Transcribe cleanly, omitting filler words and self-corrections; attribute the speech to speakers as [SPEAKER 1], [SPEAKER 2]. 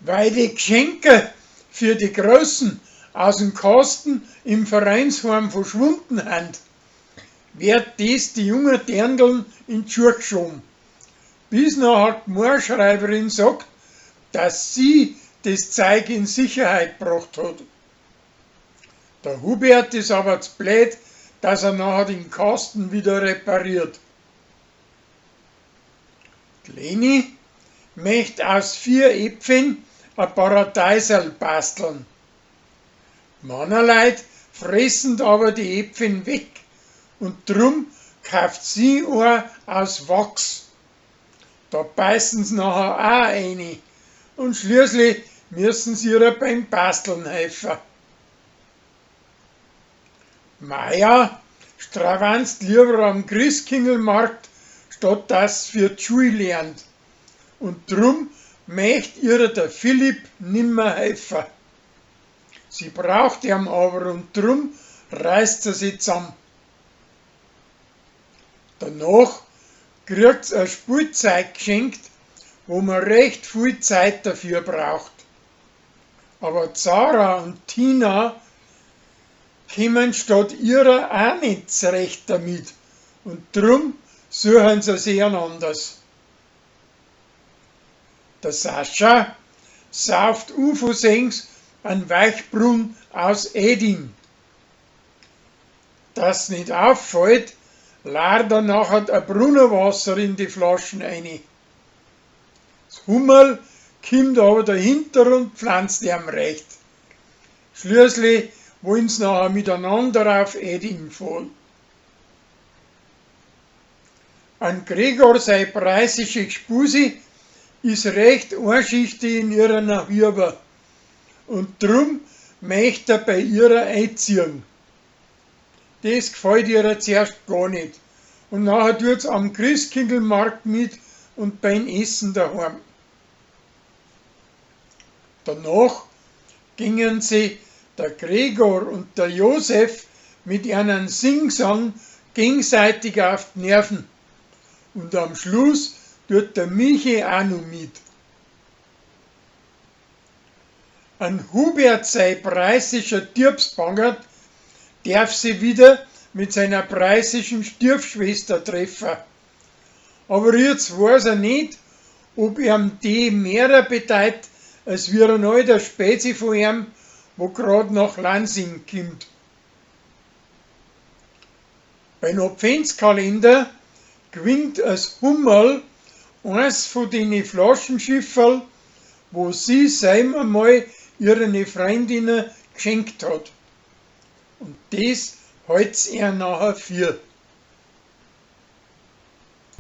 [SPEAKER 1] Weil die Geschenke für die Großen aus'm Kasten im Vereinsheim verschwunden hand, wird des die jungen Dirndln in d'Schuh geschoben, bis nachher d'Gmoaschreiberin sagt, dass sie des Zeig in Sicherheit gebracht hat. Der Hubert is aber z'blöd, dass er nachher den Kasten wieder repariert. D'Leni möcht aus 4 Äpfeln a Paradeiserl basteln. D'Mannerleit fressen aber die Äpfeln weg und drum kauft sie oa aus Wachs. Da beißen s' nachher aa eini und schließlich müssen s' ihrer beim Basteln helfen. Maja strawanzt lieber am Christkindlmarkt, statt dass s' für d'Schul lernt. Und drum möcht ihrer der Philipp nimmer helfen. Sie braucht eam aber und drum reißt sie sich zusammen. Danach kriegt's a Spielzeug geschenkt, wo man recht viel Zeit dafür braucht. Aber Zara und Tina kommen statt ihrer aa net zurecht damit und drum suchen sie sich an anders. Der Sascha sauft unversehens an Weichbrunn aus Eding. Dass nicht auffällt, laert er nachher a Brunnenwasser in die Flaschen eini. S Hummerl kimmt aber dahinter und pflanzt eam recht. Schließlich wollen s' nachher miteinander auf Eding fahren. An Gregor sei preußische Gspusi is recht einschichtig in ihrer Hüaber und drum möcht er bei ihrer einziehen. Des gfallt ihrer zuerst gar net und nachher tuat's am Christkindlmarkt mit und beim Essen daheim. Danach gingen sie, der Gregor und der Josef, mit ihren Singsang gegenseitig auf die Nerven. Und am Schluss tut der Michi auch noch mit. An Hubert sei preußischer Tiepsbangert darf sie wieder mit seiner preußischen Stiefschwester treffen. Aber jetzt weiß er nicht, ob ihm die mehrer bedeutet, als wie ein alter Spezi von ihm, wo grad nach Lansing kimmt. Beim Adventskalender gewinnt as Hummerl eins von den Flaschenschifferl, wo sie seim einmal ihren Freundinnen geschenkt hat. Und des halt's ihr nachher für.